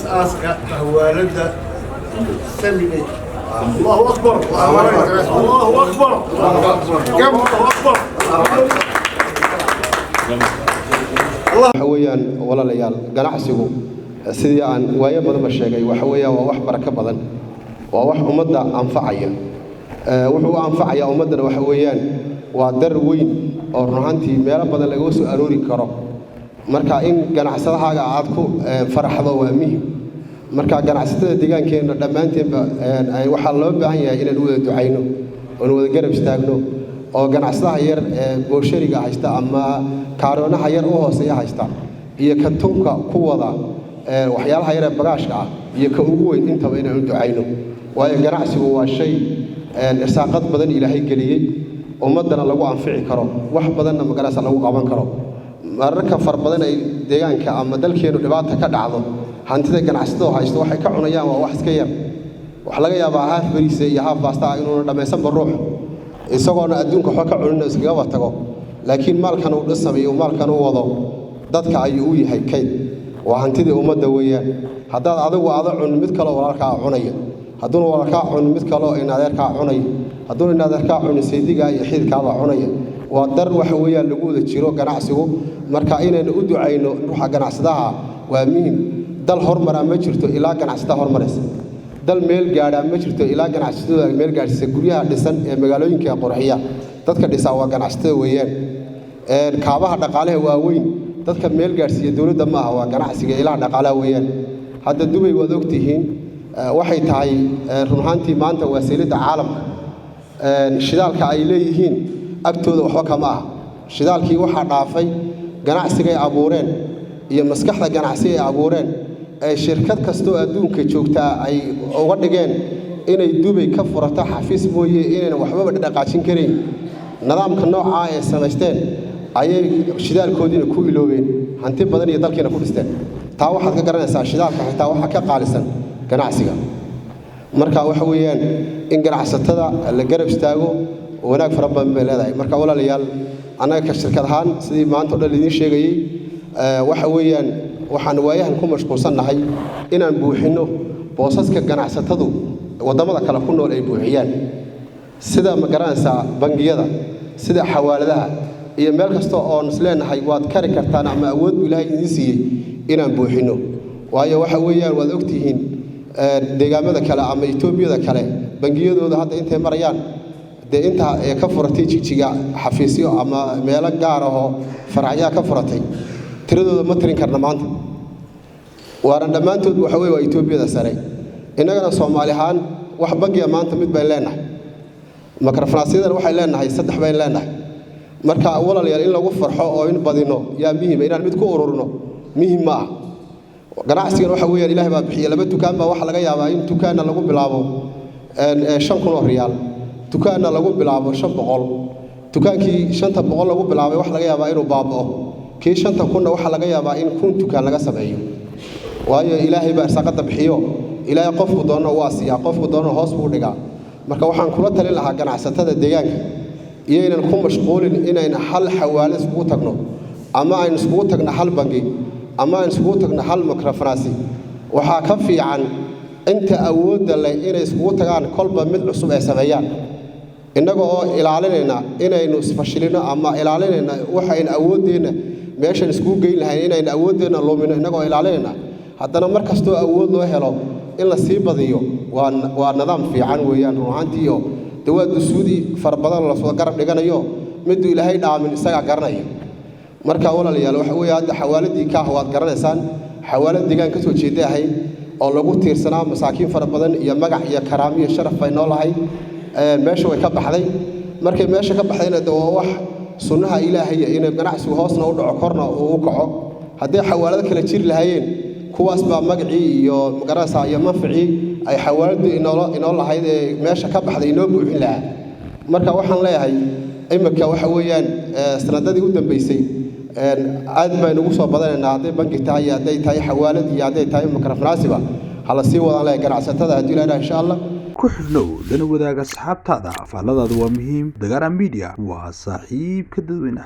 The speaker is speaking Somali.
Aas-aaska xawaaladda Saminay. Allahu akbar, Allahu akbar, Allahu akbar. Waxa weeyaan, walaalayaal, ganacsigu sidii aan waayo badanba sheegay, waxa weeyaan waa wax barako badan, waa wax ummadda anfacaya. Wuxuu u anfacayaa ummaddana waxa weeyaan waa dar weyn oo run ahaantii meelo badan lagaga soo aroori karo. Marka in ganacsadahaaga aad ku faraxdo waa muhim. Marka ganacsatada deegaankeenna dhammaanteenba waxaa loo baahan yahay inaan u wada ducayno oon wada garab istaagno, oo ganacsadaha yar ee booshariga haysta ama kaaroonaha yar u hooseeya haysta iyo ka tunka ku wada waxyaalaha yar ee bagaashka ah iyo ka ugu weyn intaba inaan u ducayno, waayo ganacsigu waa shay irsaaqad badan Ilaahay geliyey, ummaddana lagu anfici karo, wax badanna magarasa lagu qaban karo. Mararka fara badan ay deegaanka ama dalkeennu dhibaata ka dhacdo, hantida ganacsatada haysto waxay ka cunayaan waa wax iska yar. Waxaa laga yaabaa haaf bariise iyo haaf baasta ah inuuna dhammaysanba ruux, isagoona adduunka waxba ka cunin iskagaba tago, laakiin maalkan uu dhisamayo, maalkan uu wado, dadka ayuu u yahay kayd. Waa hantidii ummadda weeyaan. Haddaad adigu ada cunin, mid kaloo walaalkaa cunaya. Hadduuna walaalkaa cunin, mid kaloo inadeerkaa cunaya. Hadduuna inadeerkaa cunin, saydigaa iyo xididkaabaa cunaya. Waa dar waxa weeyaan lagu wada jiro ganacsigu. Marka inaynu u ducayno ruuxa ganacsadaha waa muhim. Dal hormaraa ma jirto ilaa ganacsatada hormaraysa. Dal meel gaadhaa ma jirto ilaa ganacsatadooda meel gaadhsiisa. Guryaha dhisan ee magaalooyinka qurxiya dadka dhisaa waa ganacsatada weeyaan. Kaabaha dhaqaalaha waaweyn dadka meel gaadhsiiya dowladda ma aha, waa ganacsiga, ilaha dhaqaalaha weeyaan. Hadda Dubay waad ogtihiin waxay tahay. Run ahaantii maanta waa seelidda caalamka. Shidaalka ay leeyihiin agtooda waxba kama aha. Shidaalkii waxaa dhaafay ganacsigay abuureen iyo maskaxda ganacsi ay abuureen, ee shirkad kastoo adduunka joogtaa ay uga dhigeen inay Dubay ka furato xafiis mooye inaynan waxbaba dhaqaajin karayn. Nidaamka noocaa ee samaysteen ayay shidaalkoodiina ku iloobeen, hanti badan iyo dalkiina ku dhisteen. Taa waxaad ka garanaysaa shidaalka xitaa waxaa ka qaalisan ganacsiga. Marka waxa weeyaan in ganacsatada la garab istaago wanaag fara badan bay leedahay. Marka walaalayaal, annaga ka shirkad ahaan, sidii maanta o dhan idiin sheegayey, waxa weeyaan waxaan waayahan ku mashquulsannahay inaan buuxinno boosaska ganacsatadu waddamada kale ku nool ay buuxiyaan, sida ma garanaysaa bangiyada, sida xawaaladaha iyo meel kasta oon isleenahay waad kari kartaan ama awood buu Ilaahay idiin siiyey inaan buuxinno. Waayo waxa weeyaan waad ogtihiin deegaamada kale ama Etoobiyada kale bangiyadooda hadda intay marayaan, dee inta ee ka furatay Jijiga xafiisyo ama meelo gaar ahoo faracyaa ka furatay, tiradooda ma tirin karna maanta. Waana dhammaantood waxa weye waa Etoobiyada sare. Innagana Soomaali ahaan wax bangiya maanta mid bayn leenahay, microfinance-yadana waxay leenahay saddex bayn leenahay. Marka walaalayaal, in lagu farxo oo in badino yaa muhiima, inaan mid ku ururno muhim ma ah. Ganacsigan waxa weeyaan Ilahay baa bixiya. Laba dukaan baa waxaa laga yaabaa in dukaanna lagu bilaabo 5,000 oo riyaal, dukaanna lagu bilaabo 500. Dukaankii 500 lagu bilaabay waxa laga yaabaa inuu baaba'o. Kii 5,000-na waxaa laga yaabaa in 1,000 dukaan laga sameeyo, waayo Ilaahay baa irsaaqadda bixiyo. Ilaahay qofku doonno waa siiyaa, qofku doonno hoos buu dhigaa. Marka waxaan kula talin lahaa ganacsatada deegaanka iyaynan ku mashquulin inayna hal xawaalo iskugu tagno ama aynu iskugu tagno hal bangi ama aynu iskugu tagno hal microfinance. Waxaa ka fiican inta awoodda leh inay iskugu tagaan kolba mid cusub ay sameeyaan, innaga oo ilaalinayna inaynu isfashilino ama ilaalinayna waxaynu awooddeenna meeshan iskugu geyn lahayn inaynu awooddeenna lumino. Innagoo ilaalinayna haddana mar kastoo awood loo helo in la sii badiyo waa nidaam fiican weeyaan run ahaantiiyo. De waa dusuudii fara badan lasoo garab dhiganayo, miduu Ilaahay dhaamin isagaa garanaya. Marka walaalayaal, waxa weeye hadda xawaaladii Kaah waad garanaysaan, xawaalad deegaan ka soo jeeda ahayd oo lagu tiirsanaa masaakiin fara badan iyo magac iyo karaamo iyo sharaf bay noo lahayd. Meesha way ka baxday. Markay meesha ka baxdayna de waa wax sunnaha Ilaahaya inay ganacsigu hoosna u dhaco, korna uu u kaco. Hadday xawaalado kale jiri lahaayeen, kuwaas baa magacii iyo magaranaysaa iyo manficii ay xawaaladu inoo lahayd ee meesha ka baxday inoo buuxin lahaa. Marka waxaan leeyahay imika waxa weeyaan sanadadii u dambeysay aad baynu ugu soo badanaynaa, hadday bangi tahay iyo hadday tahay xawaalad iyo hadday tahay microfinance-ba. Hala sii wadaan leeyahay ganacsatada haddii Ilaah insha Allah. Ku xidhnow, lana wadaaga asxaabtaada. Faalladaadu waa muhiim. Dagaara Media waa saaxiibka dadweynaha.